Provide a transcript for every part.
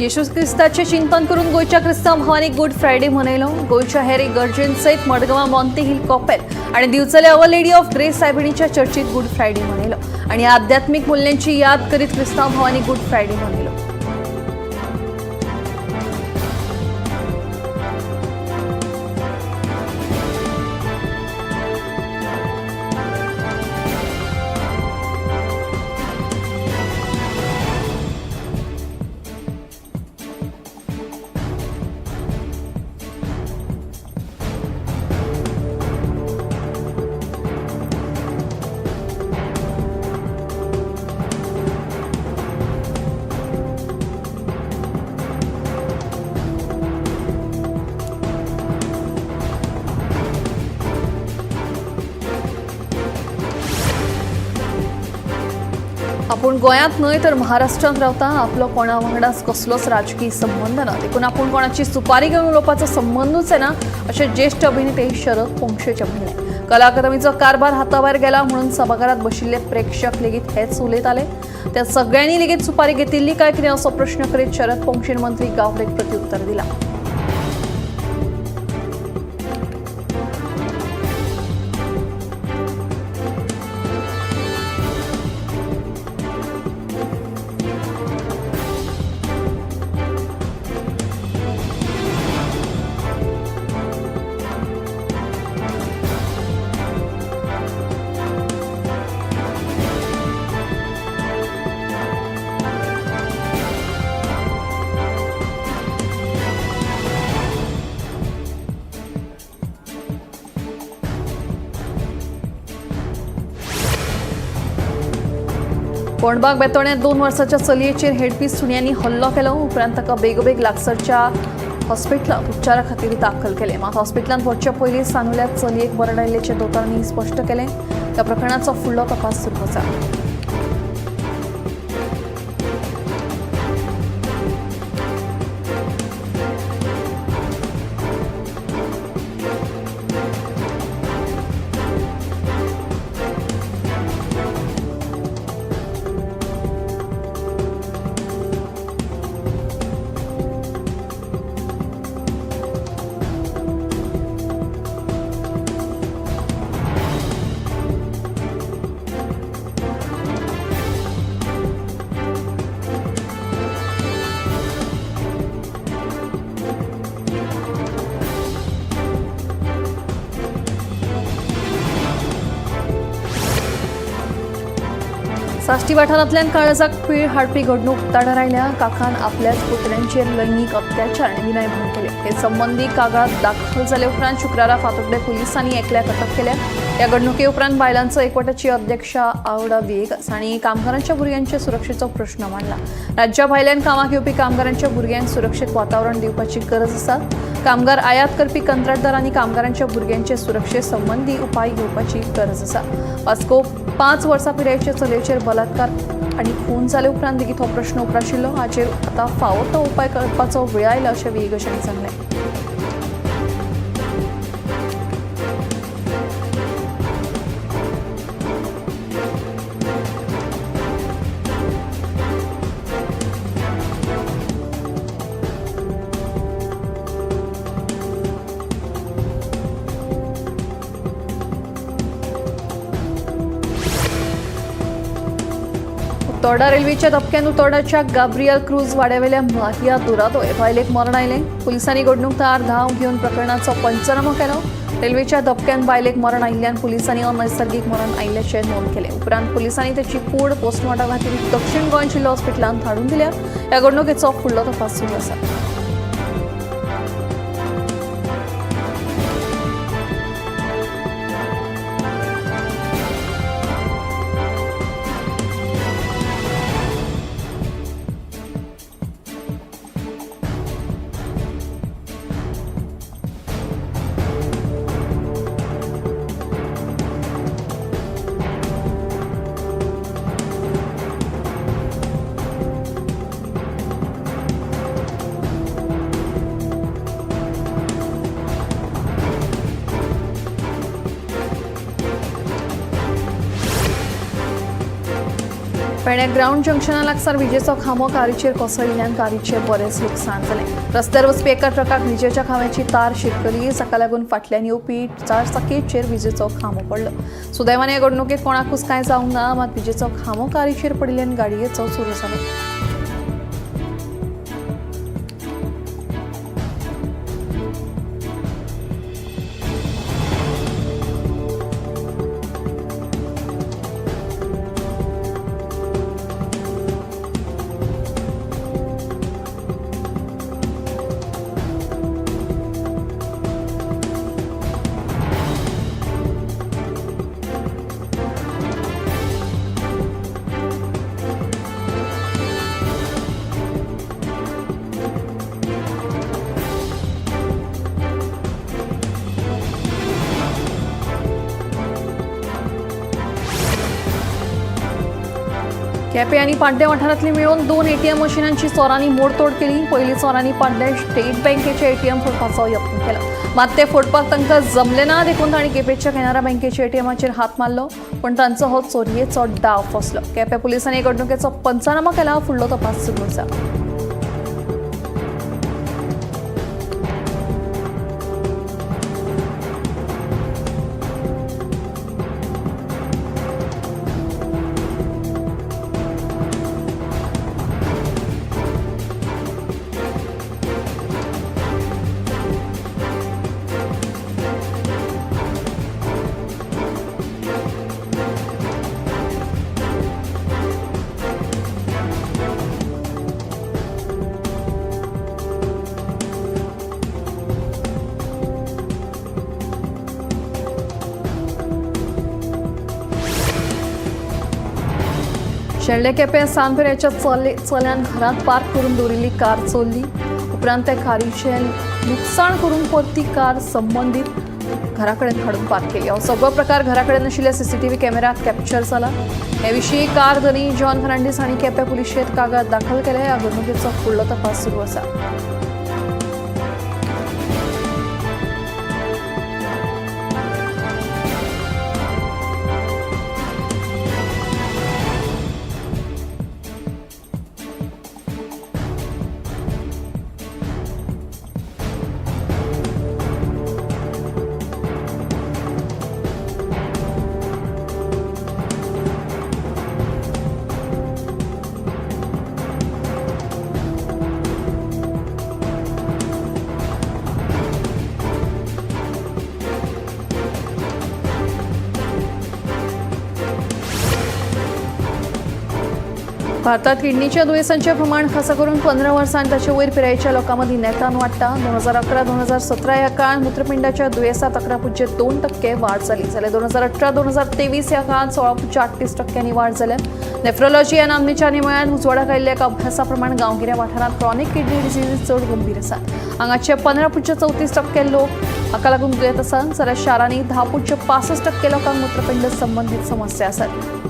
येशू क्रिस्ताचें चिंतन करून गोंयच्या क्रिस्तांव भावांनी गुड फ्रायडे मनयलो. गोंयच्या हेर इगर्जेन सयत मडगांवां मॉन्ते हिल कॉपेल आनी दिवचले our lady of grace सायबिणीच्या चर्चीत गुड फ्रायडे मनयलो आनी आध्यात्मीक मुल्यांची याद करीत क्रिस्तांव भावांनी गुड फ्रायडे मनयलो. आपूण गोंयांत न्हय तर महाराष्ट्रांत रावता. आपलो कोणा वांगडाच कसलोच राजकीय संबंद ना, देखून आपूण कोणाची सुपारी घेवन उलोवपाचो संबंदूच येना अशें ज्येश्ठ अभिनेते शरद पोंक्षेचें म्हणणें. कला अकादमीचो कारभार हाताभायर गेला म्हणून सभाघरांत बशिल्ले प्रेक्षक लेगीत हेच उलयताले. त्या सगळ्यांनी लेगीत सुपारी घेतिल्ली काय कितें असो प्रश्न करीत शरद पोंक्षेन मंत्री गावडेक प्रत्युत्तर दिलां. कोंडबाग बेतोड्यात 2 वर्साच्या चलयेचेर हेडपी सुण्यांनी हल्लो केलो. उपरांत ताका बेगोबेग लागसरच्या हॉस्पिटलांत उपचारा खातीर दाखल केले. मात हॉस्पिटलांत वचचे पयलीं सानुल्या चलयेक मरण आयिल्ल्याचें दोतोरांनी स्पश्ट केलें. त्या प्रकरणाचो फुडलो तपास सुरू आसा. साश्टी वाठारांतल्यान काळजाक पीळ हाडपी घडणूक उक्ताडार आयल्या. काकान आपल्याच पुतण्यांचेर लैंगीक अत्याचार आनी विनयभंग केले. हे संबंदी कागाळ दाखल जाले उपरांत शुक्रारा फातोड्डें पुलिसांनी एकल्याक अटक केल्या. ह्या घडणुके उपरांत बायलांचो एकवटाची अध्यक्षा आवडा विएगस हांणी कामगारांच्या भुरग्यांच्या सुरक्षेचो प्रश्न मांडला. राज्या भायल्यान कामाक येवपी कामगारांच्या भुरग्यांक सुरक्षीत वातावरण दिवपाची गरज आसा. कामगार आयात करपी कंत्राटदार आनी कामगारांच्या भुरग्यांचे सुरक्षे संबंदी उपाय घेवपाची गरज आसा. वास्को 5 वर्सां पिरायेचे चलयेचेर बलात्कार आनी खून जाले उपरांत लेगीत हो प्रश्न उप्राशिल्लो. हाचेर आतां फावो तो उपाय करपाचो वेळ आयला अशें विएगस हांणी सांगलें. उतोर्डा रेल्वेच्या धपक्यान उतोर्डाच्या गाब्रियल क्रूज वाड्यावेल्या माहिया दुरादो हे बायलेक मरण आयलें. पुलिसांनी घडणूक थळार धांव घेवन प्रकरणाचो पंचनामो केलो. रेल्वेच्या धपक्यान बायलेक मरण आयिल्ल्यान पुलिसांनी अनैसर्गीक मरण आयिल्ल्याचें नोंद केलें. उपरांत पुलिसांनी ताची कूड पोस्टमॉर्टमा खातीर दक्षिण गोंय जिल्लो हॉस्पिटलांत धाडून दिल्या. ह्या घडणुकेचो फुडलो तपास सुरू आसा. पेणे ग्रावंड जंक्शना लागसार विजेचो खांबो कारीचेर कोसळिल्ल्यान कारीचें बरेंच लुकसाण जालें. रस्त्यार वचपी एका ट्रकाक विजेच्या खांब्याची तार शिरकली. जाका लागून फाटल्यान येवपी चारचाकीचेर विजेचो खांबो पडलो. सुदैवान हे घडणुकेंत कोणाकूच कांय जावंक ना, मात विजेचो खांबो कारीचेर पडिल्ल्यान गाडयेचो सुरू जालो. केपें आनी पाड्डें वाठारांतली मेळून 2 एटीएम मशिनांची चोरांनी मोडतोड केली. पयलीं चोरांनी पाड्डें स्टेट बँकेचे एटीएम फोडपाचो यत्न केलो, मात ते फोडपाक तांकां जमलें ना. देखून तांणी केपेंच्या कॅनरा बँकेच्या एटीएमाचेर हात मारलो, पण तांचो हो चोरयेचो डाव फसलो. केपें पुलिसांनी घडणुकेचो पंचनामो केला. फुडलो तपास सुरू आसा. शेल्डें केपें सानपेऱ्याच्या चल्यान घरांत पार्क करून दवरिल्ली कार चोरली. उपरांत त्या कारीचें लुकसाण करून परती कार संबंदीत घरा कडेन हाडून पार्क केली. हो सगळो प्रकार घरा कडेन आशिल्ल्या सीसीटीव्ही कॅमेऱ्यांत कॅप्चर जाला. हे विशीं कार धनी जॉन फर्नांडीस हांणी केपें पुलिशेंत कागाळ दाखल केल्या. ह्या घडणुकेचो फुडलो तपास सुरू आसा. भारतात किडनीच्या दुयेंसांचें प्रमाण खासा करून 15 वर्सां आनी ताचे वयर पिरायेच्या लोकां मदीं नेटान वाडटा. 2011 2017 ह्या काळांत मूत्रपिंडाच्या दुयेंसांत 11.2% वाड जाली, जाल्यार 2018 2023 ह्या काळांत 16.38% वाड जाल्या. नेफ्रोलॉजी ह्या नामनेच्या निमळ्यान उजवाडाक आयिल्ल्या एका अभ्यासा प्रमाण गांवगिऱ्या वाठारांत क्रॉनिक किडनी डिसीज चड गंभीर आसात. हांगाचे 15.34% लोक हाका लागून दुयेंत आसात, जाल्यार शारांनी 10.65% लोकांक मूत्रपिंड संबंदीत समस्या आसात.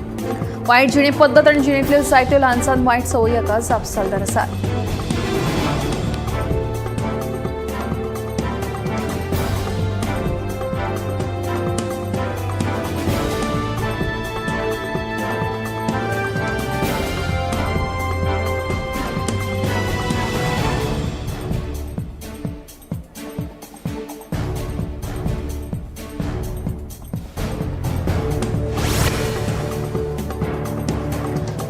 वायट जिणे पद्दत आनी जिणेंतल्यो जायत्यो ल्हान सान वायट संवयी हाका जापसालदार आसात.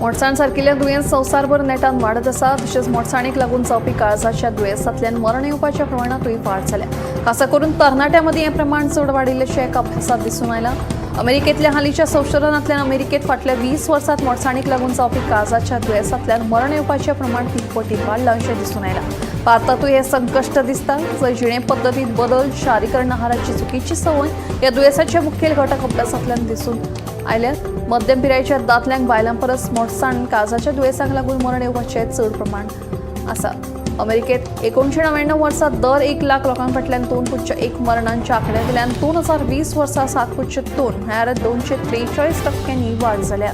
मोटसाण सारकिल्ल्या दुयेंस संवसारभर नेटान वाडत आसा. तशेंच मोटसाणीक लागून जावपी काळजाच्या दुयेंसांतल्यान मरण येवपाच्या प्रमाणांतूय वाड जाल्या. खासा करून तरणाट्यां मदीं हें प्रमाण चड वाडिल्ल्याचें एका अभ्यासांत दिसून आयलां. अमेरिकेंतल्या हालींच्या संशोधनांतल्यान अमेरिकेंत फाटल्या 20 वर्सांत मोटसाणीक लागून जावपी काळजाच्या दुयेंसांतल्यान मरण येवपाचें प्रमाण 3 पटीन वाडलां अशें दिसून आयलां. भारतांतूय हें संकश्ट दिसता. जंय जिणे पद्दतींत बदल, शारीकरण आहाराची चुकीची संवय ह्या दुयेंसाचे मुखेल घटक अभ्यासांतल्यान दिसून आयल्यात. मध्यम पिरायेच्या दादल्यांक बायलां परस मोटसाण काळजाच्या दुयेंसांक लागून मरण येवपाचें चड प्रमाण आसा. अमेरिकेत 1999 वर्सा दर 1 लाख लोकां फाटल्यान 2.1 मरणांच्या आंकड्या वयल्यान 2020 वर्सा 7.2 म्हळ्यार 243% वाड जाल्या.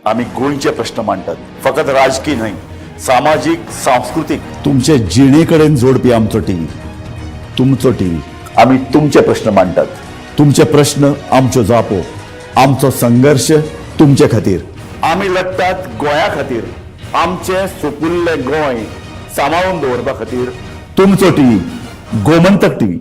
आमी गोंयचे प्रश्न मांडटात, फकत राजकीय न्हय, सामाजीक, सांस्कृतीक, तुमचे जिणे कडेन जोडपी आमचो टीव्ही, तुमचो टीव्ही. आमी तुमचे प्रश्न मांडटात, तुमचे प्रश्न आमच्यो जापो, आमचो संघर्श तुमचे खातीर. आमी लढटात गोंया खातीर, आमचें सुपुल्लें गोंय सांबाळून दवरपा खातीर. तुमचो टीव्ही, गोमंतक टीव्ही.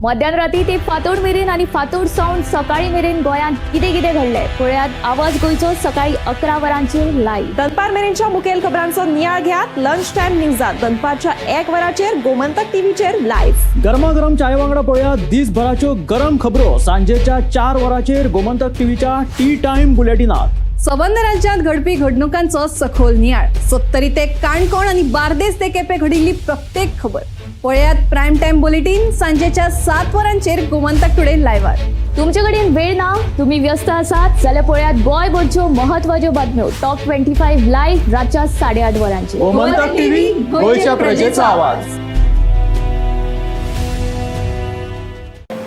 मध्यान राती ते फांतोड मेरेन आनी फांतोड सावन सकाळी मेरेन गोंयांत कितें कितें घडलें पळयात आवाज गोंयचो सकाळी 11 वरांचेर लायव्ह. दनपार मेरेनच्या मुखेल खबरांचो नियाळ घेयात लंच टायम न्यूजात दनपारच्या 1 वराचेर गोमंतक टीव्हीचेर लायव्ह. गरमागरम चाय वांगडा पळया दिसभराच्यो गरम खबरो सांजेच्या 4 वरांचेर गोमंतक टीव्हीच्या टी टायम बुलेटिनात. सबंद राज्यात घडपी घडणुकांचो सखोल नियाळ, सत्तरी ते काणकोण आनी बार्देस ते केपे घडिल्ली प्रत्येक खबर पळयात प्रायम टायम बुलेटीन सांजेच्या 7 वरांचेर गोमंतक टुडे लायव्हार. तुमचे कडेन वेळ ना, तुम्ही व्यस्त आसात जाल्यार पळयात गोंयभरच्यो महत्वाच्यो बातम्यो टॉप 25 लायव्ह रातच्या 8:30 वरांचेर. गोमंतक टीव्ही, गोंयच्या प्रजेचा आवाज.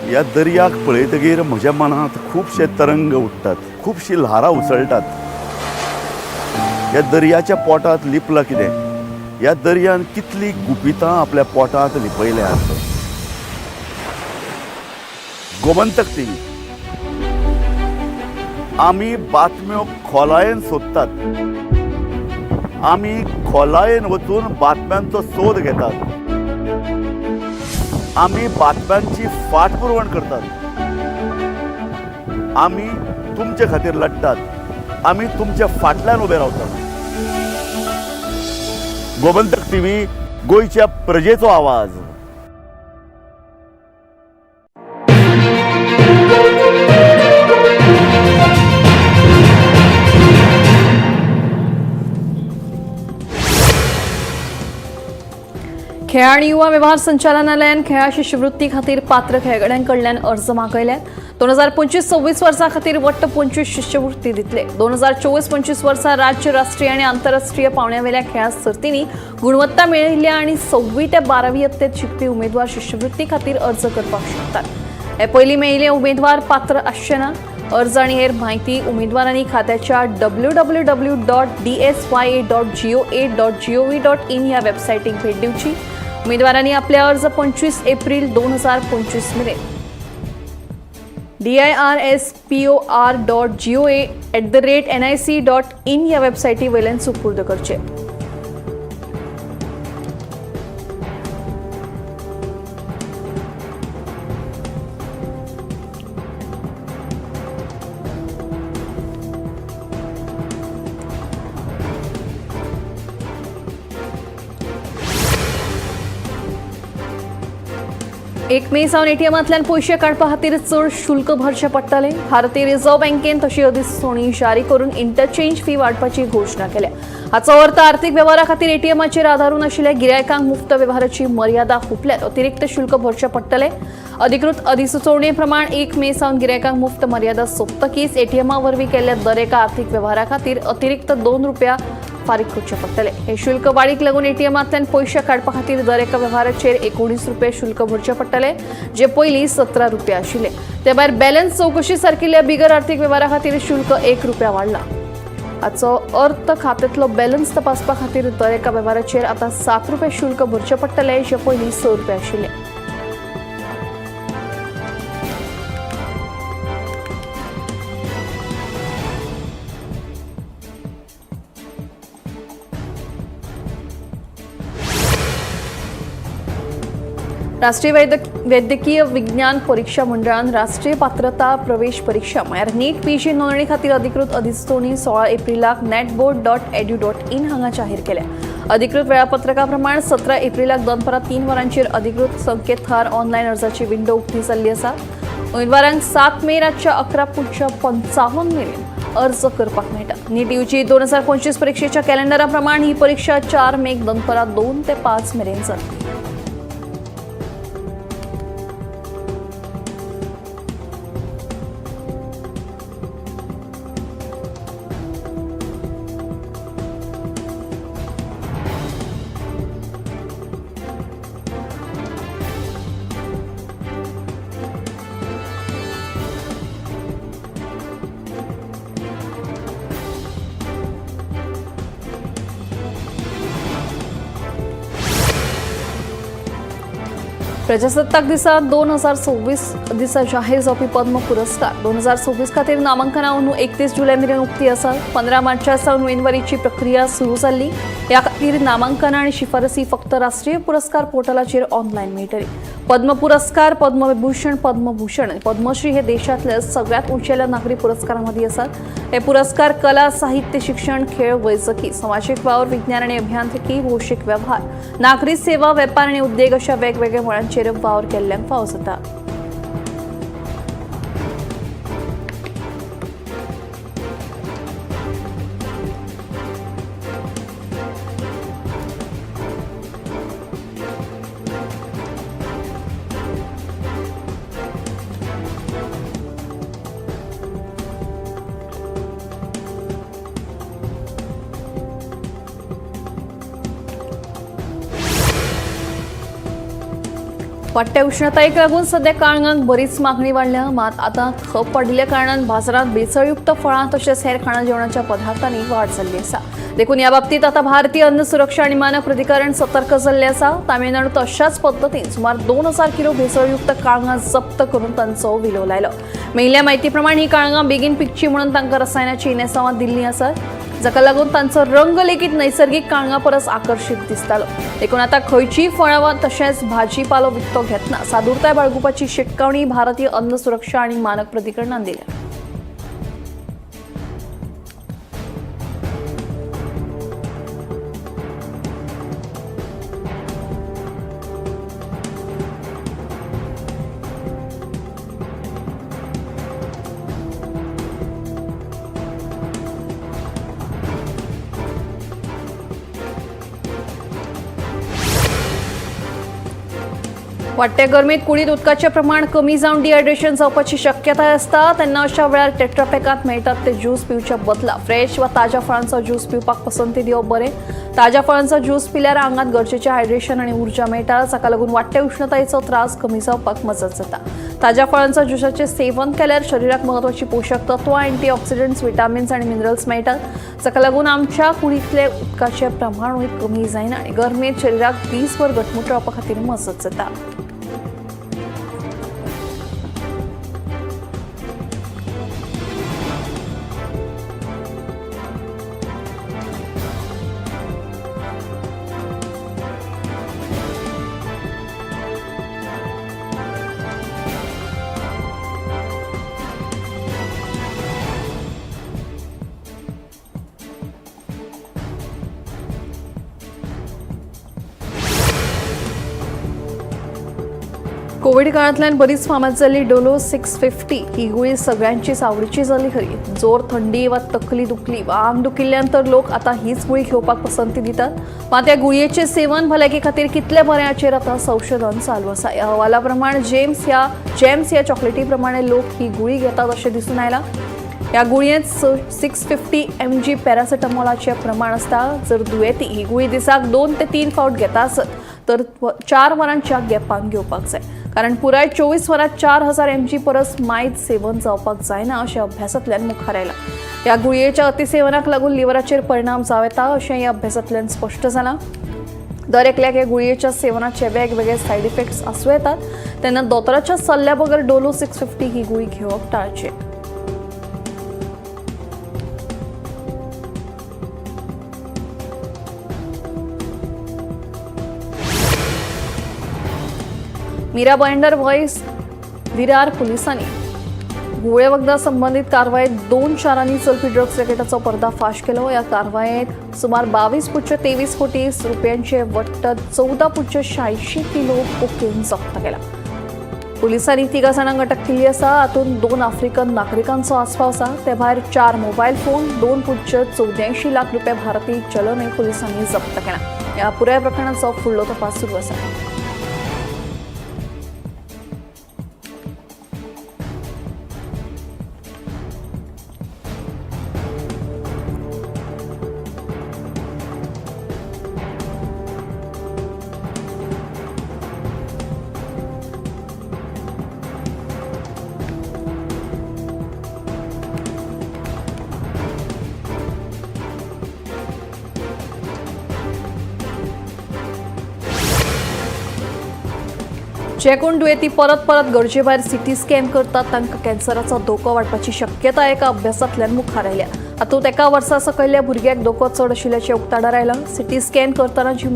ह्या दर्याक पळयतगीर म्हज्या मनांत खुबशे तरंग उठ्ठात, खुबशीं ल्हारां उसळटात. ह्या दर्याच्या पोटांत लिपलां कितें? ह्या दर्यान कितलीं गुपितां आपल्या पोटांत लिपयल्यात? गोमंतक टीव्ही, आमी बातम्यो खोलायेन सोदतात, आमी खोलायेन वचून बातम्यांचो सोद घेतात, आमी बातम्यांची फाटपुरवण करतात. आमी तुमचे खातीर लढटात, आमी तुमच्या फाटल्यान उबे रावतात. गोमंतक टीव्ही, गोंयच्या प्रजेचो आवाज. खेळ आनी युवा वेव्हार संचालनालयान खेळा शिश्यवृत्ती खातीर पात्र खेळगड्यां कडल्यान अर्ज मागयल्यात. 2025-26 वर्सा खातीर वट्ट 25 शिश्यवृत्ती दितले. 2024-25 वर्सा राज्य, राष्ट्रीय आनी आंतरराष्ट्रीय पावंड्यावेल्या खेळां सर्तींनी गुणवत्ता मेळयिल्ल्या आनी 6वी ते 12वी यत्तेत शिकपी उमेदवार शिश्यवृत्ती खातीर अर्ज करपाक शकतात. हे पयलीं मेळिल्ले उमेदवार पात्र आसचे ना. अर्ज आनी हेर म्हायती उमेदवारांनी खात्याच्या www.dsya.goa.gov.in ह्या वेबसायटीक भेट दिवची. उमेदवारांनी आपले अर्ज 25 एप्रील 2025 मेरेन dirspor.goa@nic.in ह्या वेबसायटी वयल्यान सुपूर्द करचे. एक मे सावन एटीएमांतल्यान पयशे काडपा खातीर चड शुल्क भरचें पडटलें. भारतीय रिझर्व्ह बँकेन तशी अधिसुचोवणी जारी करून इंटरचेंज फी वाडपाची घोशणा केल्या. हाचो अर्थ आर्थिक वेव्हारा खातीर एटीएमाचेर आदारून आशिल्ल्या गिरायकांक मुफ्त वेव्हाराची मर्यादा हुपल्यार अतिरिक्त शुल्क भरचें पडटलें. अधिकृत अधिसुचोवणे प्रमाण 1 मे सावन गिरायकांक मुफ्त मर्यादा सोंपतकीच एटीएमा वरवीं केल्ल्या दर एका आर्थिक वेव्हारा खातीर अतिरिक्त 2 रुपया फारीक करचे पडटले. हे शुल्क वाडीक लागून एटीएमांतल्यान पयशे काडपा खातीर दर एका वेव्हाराचेर 19 रुपये शुल्क भरचे पडटले, जे पयलीं 17 रुपया आशिल्ले. ते भायर बॅलन्स चवकशी सारकिल्ल्या बिगर आर्थिक वेव्हारा खातीर शुल्क 1 रुपया वाडला. हाचो अर्थ खात्यांतलो बॅलन्स तपासपा खातीर दर एका वेव्हाराचेर आतां 7 रुपये शुल्क भरचे पडटले, जे पयलीं 6 रुपया आशिल्ले. राष्ट्रीय वैद्यकीय विज्ञान परीक्षा मंडळान राष्ट्रीय पात्रता प्रवेश परीक्षा म्हळ्यार नीट पीजी नोंदणी खातीर अधिकृत अधिसुचोवणी 16 एप्रिलाक netboard.edu.in हांगा जाहीर केल्या. अधिकृत वेळापत्रका प्रमाण 17 एप्रिलाक दनपरां 3 वरांचेर अधिकृत संकेतथळार ऑनलायन अर्जाची विंडो उक्ती जाल्ली आसा. उमेदवारांक 7 मे रातच्या 11:55 मेरेन अर्ज करपाक मेळटा. नीट यूजी 2025 परिक्षेच्या कॅलेंडरा प्रमाण ही परीक्षा 4 मेक दनपरां 2 ते 5 मेरेन जातली. प्रजासत्ताक दिसा 2026 दिसा जाहीर जावपी पद्म पुरस्कार 2026 खातीर नामांकनां अंदू 31 जुलय मेरेन उक्ती आसा. 15 मार्चा सावन उमेदवारीची प्रक्रिया सुरू जाल्ली. ह्या खातीर नामांकनां आनी शिफारसी फक्त राष्ट्रीय पुरस्कार पोर्टलाचेर ऑनलायन मेळटली. पद्म पुरस्कार, पद्मविभूषण, पद्मभूषण आनी पद्मश्री हे देशांतल्या सगळ्यात उंचेल्या नागरी पुरस्कारां मदीं आसात. हे पुरस्कार कला, साहित्य, शिक्षण, खेळ, वैजकी, समाजीक वावर, विज्ञान आनी अभियांत्रिकी, भौशीक व्यवहार, नागरी सेवा, वेपार आनी उद्देग अशा वेगवेगळ्या मळांचेर वावर केल्ल्यांक फावो जाता. वाडट्या उष्णतायेक लागून सध्या काळंगांक बरीच मागणी वाडल्या. मात आतां खप वाडिल्ल्या कारणान बाजारांत भेसळयुक्त फळां तशेंच हेर खाणा जेवणाच्या पदार्थांनी वाड जाल्ली आसा. देखून ह्या बाबतींत आतां भारतीय अन्न सुरक्षा आनी मानक प्राधिकरण सतर्क जाल्लें आसा. तामिळनाडूत अशाच पद्दतीन सुमार 2000 किलो भेसळयुक्त काळंगां जप्त करून तांचो विलो लायलो. मेळिल्ल्या म्हायती प्रमाण ही काळंगां बेगीन पिकची म्हणून तांकां रसायनाची इनेसांवां दिल्लीं आसात, जाका लागून तांचो रंग लेगीत नैसर्गिक काळंगा परस आकर्शीत दिसतालो. देखून आतां खंयचीय फळां वा तशेंच भाजीपालो विकतो घेतना सादूरताय बाळगुपाची शिटकावणी भारतीय अन्न सुरक्षा आनी मानक प्राधिकरणान दिल्या. वाडट्या गरमेत कुडीत उदकाचें प्रमाण कमी जावन डिहायड्रेशन जावपाची शक्यताय आसता. तेन्ना अशा वेळार टेट्रापॅकांत मेळटात ते ज्यूस पिवच्या बदला फ्रेश वा ताज्या फळांचो ज्यूस पिवपाक पसंती दिवप बरें. ताज्या फळांचो ज्यूस पिल्यार आंगात गरजेचें हायड्रेशन आनी ऊर्जा मेळटा, जाका लागून वाडट्या उष्णतायेचो त्रास कमी जावपाक मजत जाता. ताज्या फळांचो ज्युसाचें सेवन केल्यार शरिराक म्हत्वाची पोशक तत्वां, अँटीऑक्सिडंट्स, विटामिन्स आनी मिनरल्स मेळटात, जाका लागून आमच्या कुडींतलें उदकाचें प्रमाणूय कमी जायना आनी गरमेंत शरिराक दीसभर घटमूट रावपा खातीर मजत जाता. कोविड काळांतल्यान बरीच फामाद जाल्ली डोलो 650 ही गुळी सगळ्यांचीच आवडीची जाली खरी. जोर, थंडी वा तकली दुखली वा आंग दुखिल्ल्यान तर लोक आतां हीच गुळी घेवपाक पसंती दितात. मात ह्या गुळयेचें सेवन भलायके खातीर कितलें बरें हाचेर आतां संशोधन चालू आसा. ह्या अहवाला प्रमाण जेम्स ह्या चॉकलेटी प्रमाणे लोक ही गुळी घेतात अशें दिसून आयलां. ह्या गुळयेंत 650 mg पॅरासिटामॉलाचें प्रमाण आसता. जर दुयेंती ही गुळी दिसाक 2 ते 3 फावट घेता आसत तर 4 वरांच्या गॅपान घेवपाक जाय, कारण पुराय 24 वरां 4000 mg परस मायत सेवन जावपाक जायना अशें अभ्यासांतल्यान मुखार आयलां. ह्या गुळयेच्या अतिसेवनाक लागून लिव्हराचेर परिणाम जावं येता अशें ह्या अभ्यासांतल्यान स्पश्ट जालां. दर एकल्याक ह्या गुळयेच्या सेवनाचे वेगवेगळे सायड इफेक्ट्स आसूं येतात, तेन्ना दोतोराच्या सल्ल्या बगर डोलो 650 ही गुळी घेवप टाळची. मीरा भाईंदर व्हॉइस विरार पुलिसांनी घुंवळे वखदां संबंदीत कारवायेत 2 शारांनी चलपी ड्रग्स रॅकेटाचो पर्दाफाश केलो. ह्या कारवायेत सुमार 22.23 कोटी रुपयांचे वट्ट 14.86 किलो कोकेन जप्त केला. पुलिसांनी 3 जाणांक अटक केल्ली आसा. हातूंत 2 आफ्रिकन नागरिकांचो आस्पाव आसा. ते भायर 4 मोबायल फोन, 2.84 लाख रुपया भारतीय चलनूय पुलिसांनी जप्त केला. ह्या पुराय प्रकरणाचो फुडलो तपास सुरू आसा. जे कोण दुयेंती परत परत गरजे भायर सीटी स्कॅन करतात तांकां कॅन्सराचो धोको वाडपाची शक्यताय एका अभ्यासांतल्यान मुखार आयल्या. हातूंत एका वर्सा सकयल्या भुरग्याक धोको चड आशिल्ल्याचें उक्ताडार आयलां. सीटी स्कॅन करतना जी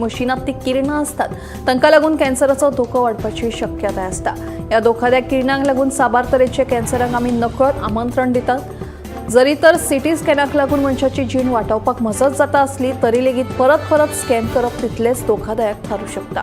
मशिनांत ती किरणां आसतात तांकां लागून कॅन्सराचो धोको वाडपाची शक्यताय आसता. ह्या धोकादायक किरणांक लागून साबार तरेच्या कॅन्सरांक आमी नकळत आमंत्रण दितात. जरी तर सीटी स्कॅनाक लागून मनशाची जीण वाटावपाक मजत जाता आसली तरी लेगीत परत परत स्कॅन करप तितलेंच धोकादायक थारूं शकता.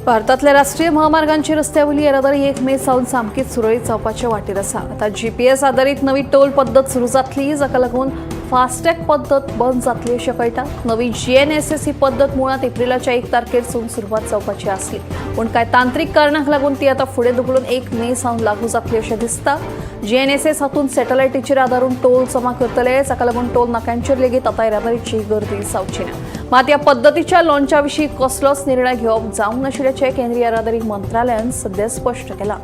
भारतातल्या राष्ट्रीय महामार्गांची रस्त्यावयली येरादारी 1 मे सावन सामकीच सुरळीत जावपाचे वाटेर आसा. आतां जीपीएस आदारीत नवी टोल पद्दत सुरू जातली, जाका लागून फास्टॅग पद्दत बंद जातली अशें कळटा. नवी जीएनएसएस ही पद्दत मुळांत एप्रिलाच्या 1 तारखेर सावन सुरवात जावपाची आसली, पूण कांय तांत्रीक कारणांक लागून ती आतां फुडें धुकलून 1 मे सावन लागू जातली अशें दिसता. जीएनएसएस हातूंत सॅटलायटीचेर आदारून टोल जमा करतले, जाका लागून टोल नाक्यांचेर लेगीत आतां येरादारीची गर्दी जावची ना. मात ह्या पद्दतीच्या लॉन्चा विशीं कसलोच निर्णय घेवप जावंक नाशिल्ल्याचें केंद्रीय येरादारी मंत्रालयान सध्या स्पश्ट केलां.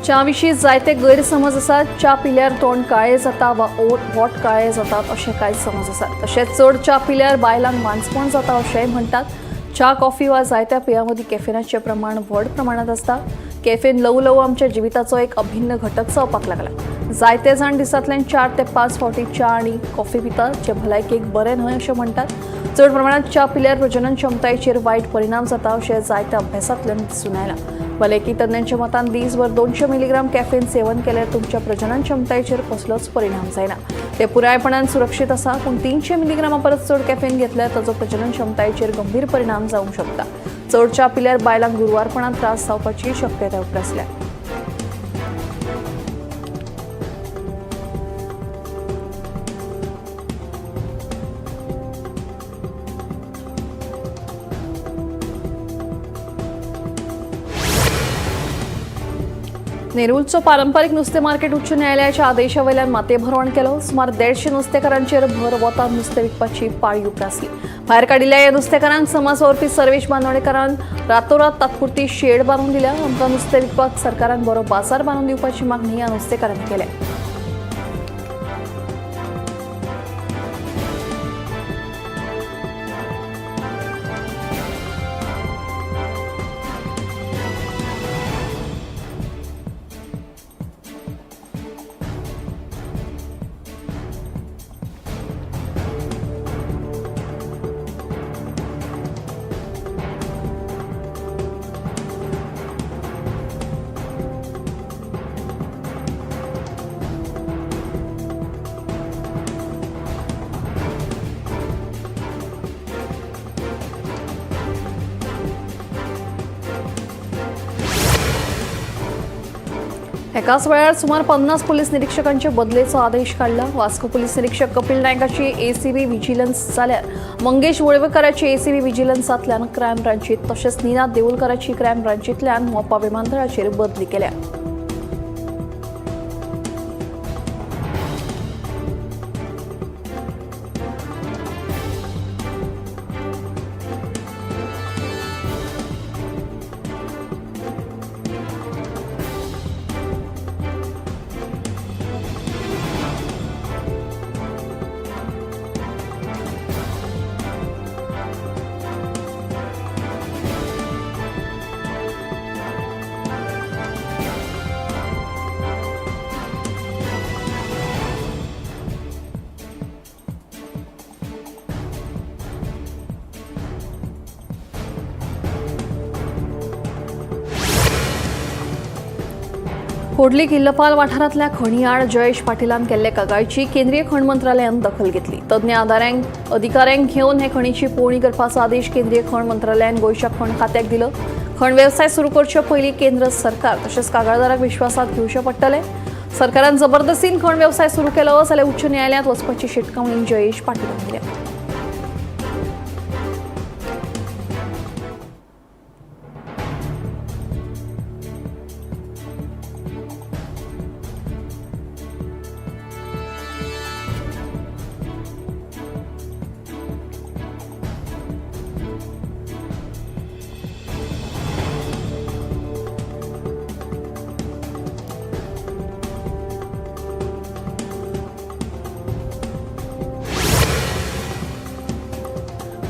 च्या विशीं जायते गैरसमज आसात. च्या पिल्यार तोंड काळें जाता वा ओठ काळे जातात अशें कांय समज आसात. तशेंच चड च्या पिल्यार बायलांक वांझपण जाता अशेंय म्हणटात. च्या, कॉफी वा जायत्या पेयां मदीं कॅफेनाचें प्रमाण व्हड प्रमाणांत आसता. कॅफेन ल्हवू ल्हवू आमच्या जिविताचो एक अभिन्न घटक जावपाक लागला. जायते जाण दिसांतल्यान 4 ते 5 फावटी च्या आनी कॉफी पितात, जे भलायकेक बरें न्हय अशें म्हणटात. चड प्रमाणांत च्या पिल्यार प्रजनन क्षमतायेचेर वायट परिणाम जाता अशें जायत्या अभ्यासांतल्यान दिसून आयलां. भलायकी तज्ञांच्या मतान दीसभर 200 मिलीग्राम कॅफेन सेवन केल्यार तुमच्या प्रजनन क्षमतायेचेर कसलोच परिणाम जायना. ते पुरायपणान सुरक्षीत आसा, पूण 300 मिलीग्रामा परस चड कॅफेन घेतल्यार ताचो प्रजनन क्षमतायेचेर गंभीर परिणाम जावंक शकता. चड च्या पिल्यार बायलांक गुरवारपणांत त्रास जावपाची शक्यताय उप्रासल्या. नेरूलचो पारंपरिक नुस्तें मार्केट उच्च न्यायालयाच्या आदेशावयल्यान मातयेभरवण केलो. सुमार 150 नुस्तेकारांचेर भर वतान नुस्तें विकपाची पाळी उप्रासली. भायर काडिल्ल्या ह्या नुस्तेकारांक समाज वावुरपी सर्वेश बांदोडेकारान रातोरात तात्पुरती शेड बांदून दिल्या. आमकां नुस्तें विकपाक सरकारान बरो बाजार बांदून दिवपाची मागणी ह्या नुस्तेकारांनी केल्या. एकाच वेळार सुमार 50 पोलीस निरीक्षकांचे बदलेचो आदेश काडला. वास्को पोलीस निरीक्षक कपिल नायकाची एसीबी व्हिजिलन्स जाल्यार मंगेश वळवयकाराची एसीबी व्हिजिलन्सांतल्यान क्रायम ब्रांचीत तशेंच निनाद देऊलकाराची क्रायम ब्रांचींतल्यान मोपा विमानतळाचेर बदली केल्या. कोडली किल्लपाल वाठारांतल्या खणी आड जयेश पाटीलान केल्ले कागाळीची केंद्रीय खण मंत्रालयान दखल घेतली. तज्ञ अधिकाऱ्यांक घेवन हे खणीची पळोवणी करपाचो आदेश केंद्रीय खण मंत्रालयान गोंयच्या खण खात्याक दिलो. खण वेवसाय सुरू करचे पयलीं केंद्र सरकार तशेंच कागाळदाराक विश्वासात घेवचें पडटलें. सरकारान जबरदस्तीन खण वेवसाय सुरू केलो जाल्यार उच्च न्यायालयांत वचपाची शिटकावणी जयेश पाटीलान दिल्या.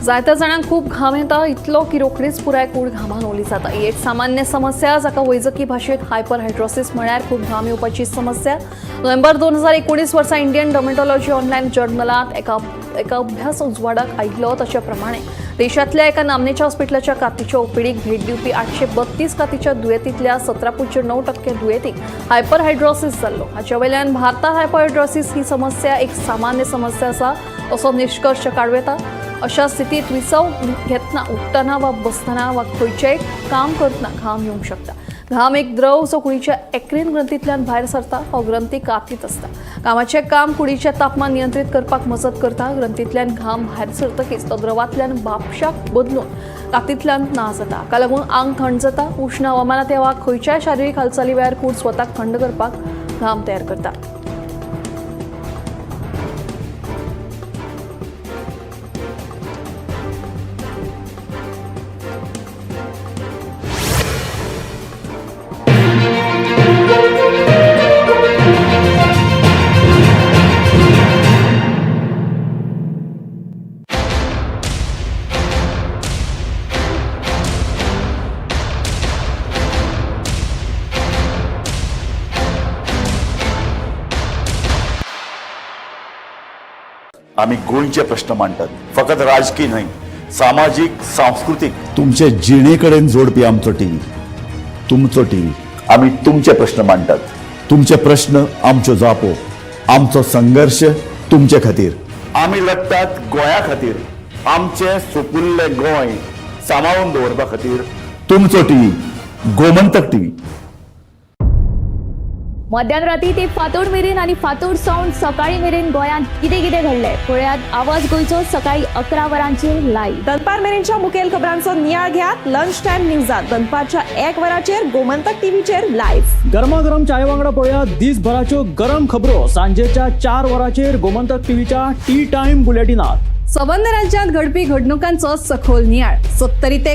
जायत्या जाणांक खूब घाम येता, इतलो की रोखडीच पुराय कूड घामान ओली जाता. ही एक सामान्य समस्या जाका वैजकी भाशेंत हायपरहायड्रोसिस म्हळ्यार खूब घाम येवपाची समस्या. नोव्हेंबर 2019 वर्सा इंडियन डर्मेटॉलॉजी ऑनलायन जर्नलांत एका एका अभ्यास उजवाडाक आयिल्लो. तशे प्रमाणे देशांतल्या एका नामनेच्या हॉस्पिटलाच्या कातीच्या ओपीडीक भेट दिवपी 832 कातीच्या दुयेंतींतल्या 17.9% दुयेंतींक हायपरहायड्रोसिस जाल्लो. हाचे वयल्यान भारतांत हायपरहायड्रोसिस ही समस्या एक सामान्य समस्या आसा असो निश्कर्श काडूं येता. अशा स्थितीत विसव घेतना, उठ्ठना वा बसतना वा खंयचेंय काम करतना घाम येवंक शकता. घाम एक द्रव जो कुडीच्या एक्रीन ग्रंथींतल्यान भायर सरता. हो ग्रंथी कातीत आसता. घामाचें काम कुडीचें तापमान नियंत्रीत करपाक मजत करता. ग्रंथींतल्यान घाम भायर सरतकीच तो द्रवांतल्यान बापशाक बदलून कातींतल्यान ना जाता. हाका लागून आंग थंड जाता. उश्ण हवामानांत वा खंयच्याय शारिरीक हालचाली वेळार कूड स्वताक थंड करपाक घाम तयार करता. आमी गोंयचे प्रश्न मांडटात, फकत राजकी न्हय, सामाजीक, सांस्कृतीक, तुमचे जिणे कडेन जोडपी आमचो टीव्ही, तुमचो टीव्ही. आमी तुमचे प्रश्न मांडटात, तुमचे प्रश्न आमच्यो जापो, आमचो संघर्श तुमचे खातीर. आमी लडटात गोंया खातीर, आमचें सुपुल्लें गोंय सांबाळून दवरपा खातीर. तुमचो टीव्ही, गोमंतक टीव्ही. मध्यान राती ते फांतोड मेरेन आनी फांतोड सावन सकाळी मेरेन गोंयांत कितें कितें घडलें पळयात आवाज गोंयचो सकाळी 11 वरांचेर लायव्ह. दनपार मेरेनच्या मुखेल खबरांचो नियाळ घेयात लंच टायम न्यूजात दनपारच्या 1 वराचेर गोमंतक टीव्हीचेर लायव्ह. गरमागरम चाये वांगडा पळयात दिसभराच्यो गरम खबरो सांजेच्या 4 वरांचेर गोमंतक टीव्हीच्या टी टायम बुलेटिनात. सबंद राज्यात घडपी घडणुकांचो सखोल नियाळ. सत्तरी ते